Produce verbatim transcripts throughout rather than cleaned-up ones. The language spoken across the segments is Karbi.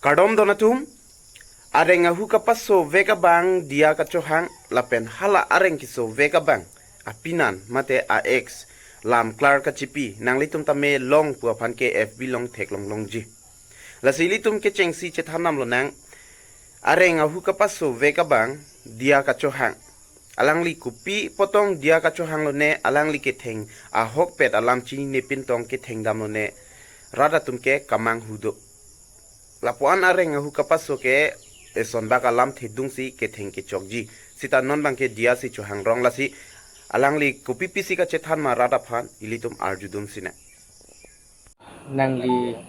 Kardom don atum, areng ahu kapasovek abang diya kachohang lapen hala areng kesovek abang apinan mate a-ex Lamklar Kachipi nanglitum tame long pu aphan ke F B along theklong longji. Lasi ilitum kechengsi chethan damlonang, areng ahu kapasovek abang diya kachohang. Alangli kopi apot tong diya kachohang lone, alangli ketheng ahokpet alam chinine pin tong ketheng damlone, rat atum ke kamanghu do. Lapuan areng ahu kapaso ke eson bak alam thedungsi ketheng kechokji. Sita non abang ke diya si chohang rong, lasi alangli kopi pisi kachethan ma rat aphan ilitum arjudun sina. Nangli,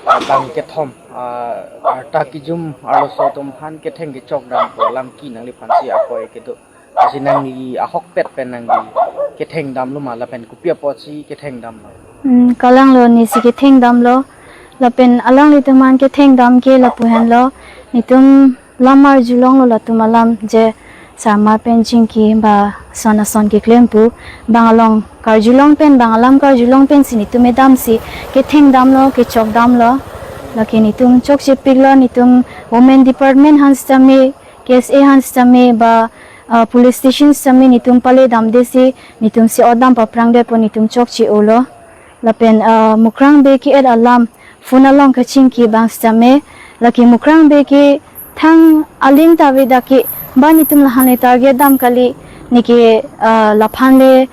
ah, bang kethom, ah, arta kejum arloso atum aphan ketheng kechok dam pu alam ke nangliphan si akoi kedo. Lasi nangli ahokpet pen nangli ketheng damlo ma lapen kopi apotsi ketheng damlo? Hmm, kalanglo, nesi ketheng damlo. Lapen alanglitum aphan ketheng dam ke lapu henlo. Netum lam arjulonglo latum alam, je sarmar pen chingki ba son ason keklem pu, bang along karjulong pen, bang alam karjulong pensi netum edamsi ketheng damlo, kechok damlo. Lake netum chokchepiklo, netum women department aphan sitame, K S A aphan sitame ba, ah, police station sitame netum pale damdesi, netumsi odam paprang det pu netum chokche-olo. Lapen, ah, Mukrang Bey ke-et alam phone along kachingki abang sitame, lake Mukrang Bey ke thang aling ta ave, dak ke ba netum lahan le target dam kali, neke, ah, laphan le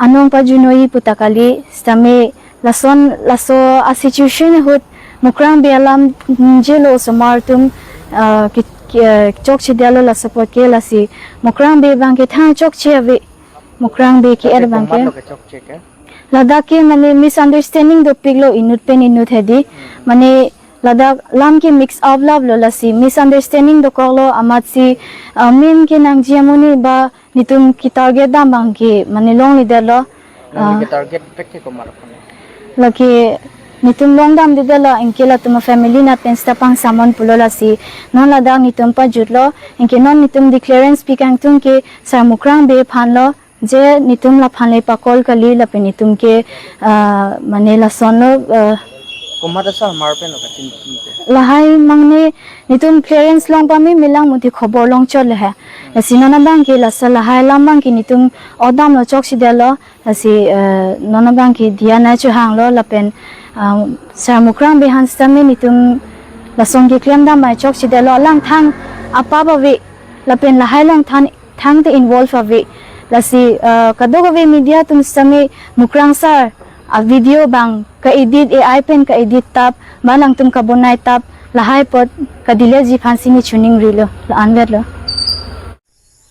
anong pajunoi pu ta kali, sitame lason laso a-situation ahut Mukrang Bey alam ningje lo osomar atum, ah, ke, ke, chokchedetlo laso apot ke. Lasi Mukrang Bey abang ke thang chokche ave, Mukrang Bey ke-et abang ke. Komatlo kechokche ke? Ladak ke mane misunderstanding dopiklo inut pen inut hedi. Mane ladak lam ke mix up lap lo, lasi misunderstanding dokoklo, amatsi, ah, main ke nangji amonit ba netum ke-target dam abang ke mane longledetlo. Nangli, ah, ke-target pek ke komat aphan? Lake netum long damdedetlo, anke latum a-family nat pen sita pangsamon pulo, lasi non ladak netum pajutlo, anke non netum declarance pi kangtung ke sar Mukrang Bey aphanlo, je netum laphan le pa-call kali lapen netum ke, ah, mane lasonlo, ah. Komat asarmar pen lo kachingki ke? Lahai mane netum clearance long pame melang muti khobor longchot le he. Lasi non abang ke laso lahai alam abang ke netum odamlo, chokchedetlo. Lasi, eh, non abang ke diya nangchohanglo lapen, ah, sar Mukrang Bey aphan sitame netum lason keklem dam abang chokchedetlo, alang thang apap ave lapen lahai along thang thangte involve ave. Lasi, eh, kadokave media atum sitame Mukrang sar a-video abang ka-edit, A I pen ka-edit tap, ba nangtum kabonai tap, lahai apot kadeleteji aphansi ne choningrilo, la-anvetlo.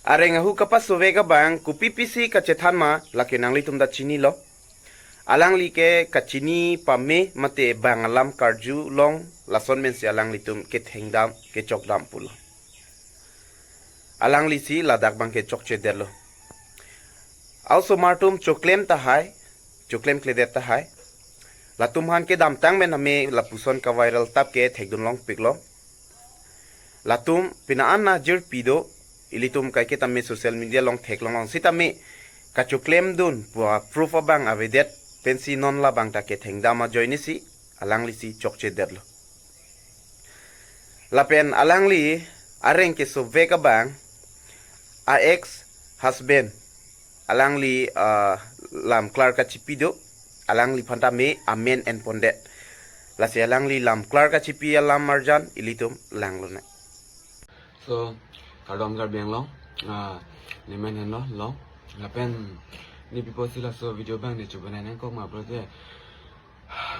Areng ahu kapasovek abang kopi pisi kachethan ma lake nanglitum ta chinilo. Alangli ke kachini pame mate bang alam karjulong, lason pensi alanglitum ketheng dam, kechok dam pulo. Alanglisi ladak abang ke chokchedetlo. A-osomar atum choklem tahai, choklemkledet tahai. Latum aphan kedamtang pen tame lapuson ka-viral tap ke thekdun longpiklo. Latum pina an ajirpi do, ilitum kaike tame social media along theklong long sitame kachoklemdun pu a-proof abang avedet pensi non labang ta ketheng dam ajoinesi alanglisi chokchedetlo. Lapen alangli areng kesovek abang a-ex husband, alangli, ah, Lamklar Kachipi do, alangliphan tame amen enpondet. Lasi alangli Lamklar Kachipi alam arjan ilitum langlonang. So, kardom Karbi Anglong, ah, nemen henlo, long. Lapen ne pi apotsi laso video abang ne chobonai nangkok ma pulote,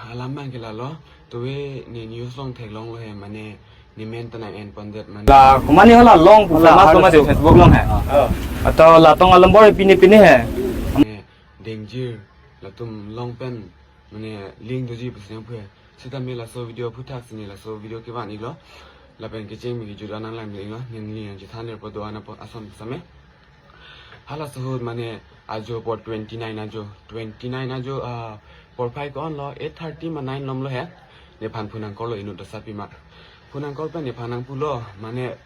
alam abang ke lalo, tuve ne news along theklonglo he, mane nemen ta nang enpondet mane. La, komat ne hala long pu la, famous hala komat si Facebook along he. Ah. Atau la tong alambor pine pine he. Mane danger, latum long pen mane link doji pusi nangpu he. Sitame laso video aphuthak si ne laso video kevan-iklo. Lapen kecheng me kejut an nanglang-iklo. Neli nangchethan-ikpo do-an apot ason same. Halaso ahut mane ajo apot twenty-nine ajo, twenty-nine ajo, ah, porphai ko-onlo, eight thirty ma nine lomlo he. Nephan phone nangkorlo inut asap pima. Phone nangkor pen nephan nangpulo, mane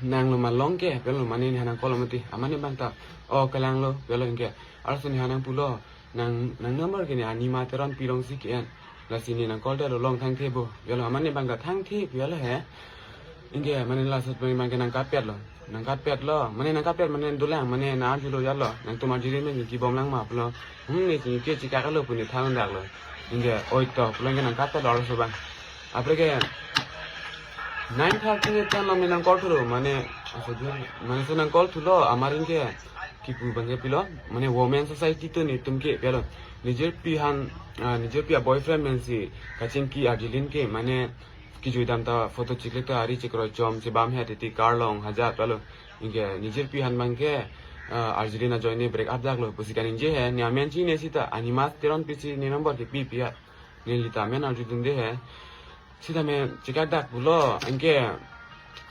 nanglo ma long ke, pulo mane nephan nangkorlo mati. Amane abang ta, o, kelanglo, pulo anke. Arloso nephan nangpulo, nang, nang number ke ne Anima Teron pi alongsi ke-en. Lasi ne nang call detlo, long thangthe bo. Yalo, mane bang ta thangthe pu yalo he. Anke mane laso pen bang ke nang kapetlo. Nang kapetlo. Mane nang kapet mane dolang, mane nang arjulo yalo. Nangtum arjuri men kibom lang ma pulo. Hmm, ne chingki chikaklo pu ne than daklo. Anke oi to pulo, anke nang kapetlo arloso bang. Apre ke nine thirty ten lo me nang call thulo, mane, aso jur, mane so nang call thulo, amar anke kipu bang ke pilo, mane women society atum netum ke pilo. Nijirpi han, ah, nijirpi a boyfriend pensi kachingki arjulin ke, mane kijui dam ta photo chiklik ta ari chikroichom si bam he titi car long hajar pilo. Anke nijirpi han bang ke, ah, arjulin ajoine break up daklo pusi kaningje he, ne amen chinine sita, Animas Teronpi si ne number ke pipi ya. Neli ta amen arjudunde he. Sitame chikak dak pulo, anke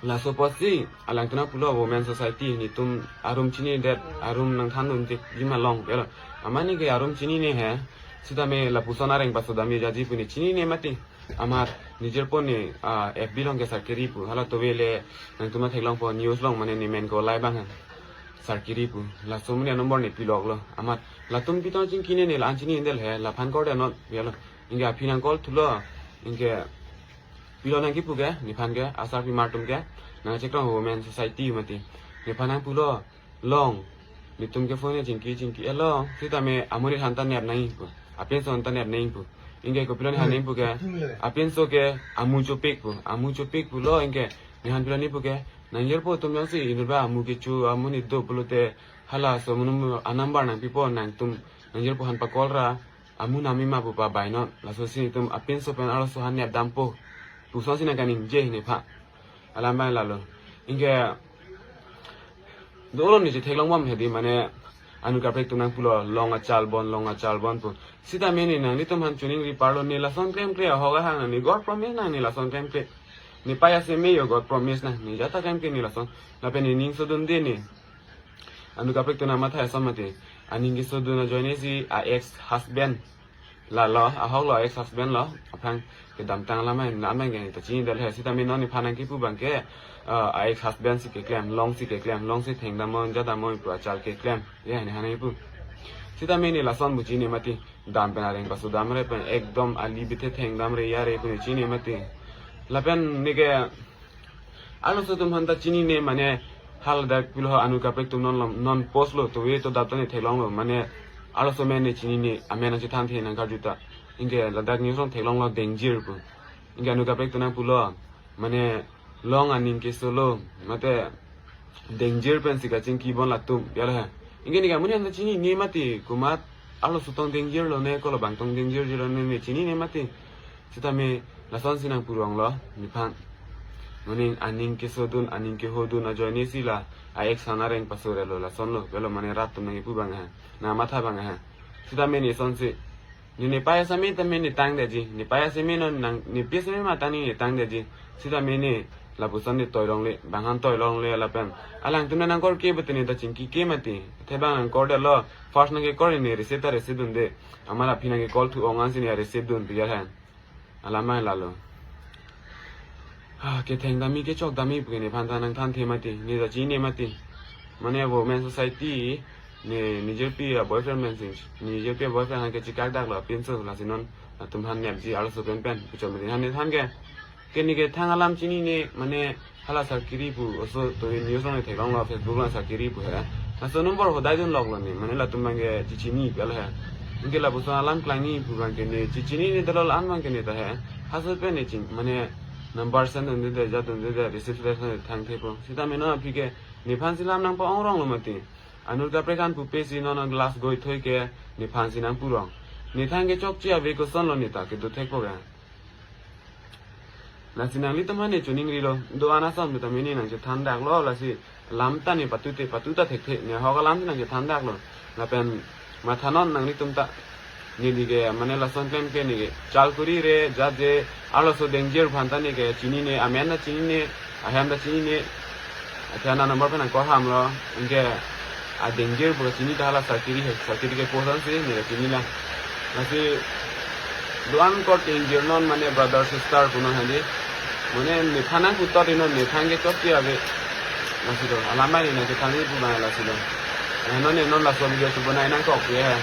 laso apotsi alangtum nang pulo women society netum arum chinidet, arum nang thandun tik jima long, yalo. Amat ne ke arum chinine he. Sitame lapuson areng pasodam jaji pu ne chinine mati. Amat nijirpo ne, ah, F B long ke Sarkiri pu. Hala tove le nangtum theklongpo news long, mane ne men ko lai bang han. Sarkiri pu. Laso mane number ne piloklo. Amat latum pitong chingkine ne la-an chinine del he, laphan call detnon, yalo. Anke aphi nang call thulo, anke pilo nang kipu ke, nephan ke, asarpimar atum ke, nang chekong women society mati. Nephan nang pulo, long, netum ke phone chingki chingki, eh long, sitame amonit han ta nep nangji pu, apinso han ta nep nangji pu. Anke kopilo nephan nangji pu ke, apinso ke amu chopik pu, amu chopik pulo, anke nephan pilo nangji pu ke, nangjirpo atum jongsi inut ba amu kecho, amonit do pulote, halaso amonit anumber nang pipo, nangtum nangjirpo han pa call ra, amu nami ma pu pa bainon, laso si netum apinso pen arloso han nep dampo. Pu asonsi nang kaningje nephan. Alam bang lalo. Anke dolo ne chetheklong bom hedi, mane anut kaprek atum nang pulo long achal bon, long achal bon pu. Sitame ne nanglitum han choningri parlo, ne lason klemkle ahok ahang ne God promise nang, ne lason klemkle. Ne paya seme yo God promise nang, ne jata klemkle ne lason. Lapen ne ning sodunde ne. Anut kaprek atum nang matha ason mati. Aning kesodun ajoine si a ex husband. Lalo, ahok lo, ex husband lo. Aphrang kedamtang alam hai, alam hai ke ta chinidel he. Sitame non nephan nang kipu bang ke, ah, a ex husband si keklem, long si keklem, long si thengdam mo, jadam mo pu achal keklem. Ya, nephan nang kipu. Sitame ne lason pu chini mati. Dam pen areng pasodam re pen ekdom ali bithe thengdam re ya re pu ne chini mati. Lapen ne ke arloso atum han ta chinine, mane haladak pilo anut kaprek atum non lom, non post lo, to we to dap ta ne theklonglo, mane arloso amen ne chinine, amen nang chethanthe nang karju ta. Anke ladak news long theklonglo Dengjir pu. Anke anut kaprek atum nang pulo, mane long aning kesolo, mate Dengjir pensi kachingki bon latum, yalo he. Anke ne ke amonit han ta chinine mati, komat arloso tong Dengjir lo ne, kolo bang tong Dengjir jir lo ne, ne chinine mati. Sitame lasonsi nang puronglo nephan. Mane aning kesodun, aning kehodun ajoine si la a ex han areng paso relo, lason lo, pilo mane rat atum nang kipu bang ha, nang matha bang ha. Sitame ne asonsi, ne ne paya seme tame ne tangdetji, ne paya seme non nang, ne paya seme ma tang ne tangdetji. Sitame ne lapuson ne toi longle, bang han toi longle lapen alangtum nang call ke bete ne ta chingki ke mati. Athe bang nang call detlo, first nang ke call ne receive ta receive dunde. Amat aphi nang ke call thu-ong ansi ne receive dun pu ya han. Alam hai lalo. Ha, kethengdamji kechokdamji pu ke nephan ta nang thanthe mati, ne ta chini mati. Mane women society, ne nijirpi a boyfriend pensi, nijirpi a boyfriend han ke chikak daklo apinso, lasi non atum han nepji arloso pen pen, puchot mati han ne than ke. Ke ne ke thang alam chinine, mane hala Sarkiri pu, oso to news long theklonglo, Facebook long Sarkiri pu he. Laso number hodai dun loklo ne, mane latum bang ke chichini pu alo he. Anke lapuson alam klangji pu bang ke ne chichini ne dolo an bang ke ne ta he. Halaso pen ne ching, mane number send dunde de, jat dunde de, receive le thangthepo. Sitame non aphi ke nephan si lam nang pa-ong ronglo mati. Anut kaprek an pupe si non glass goi thoi ke nephan si nang purong. Ne thang ke chokche ave kosonlo ne ta kedo thekpo ke. Lasi nanglitum han ne choningrilo, do-an ason tame ne nang chethan daklo, lasi lam ta ne patute patu ta thekthe, ne ahok alam nang chethan daklo. Lapen mathanon nanglitum ta, neli ke mane lason klem ke ne ke chal kuri re, jat je arloso Dengjir aphan ta ne ke chinine, amen ta chinine, ahem ta chinine. Athe ana number pen nang call hamlo, anke a Dengjir pu chini ta hala Sarkiri he, Sarkiri ke post ansi ne chini lang. Lasi do-an kot Dengjir non mane brother sister pu non hadi. Mane nephan nang putot inon, ne thang ke chokche ave. Lasi do, alam hai ne nang chethanji pu bang lasi do. Eh, non ne non laso video subonai nangkok ye he.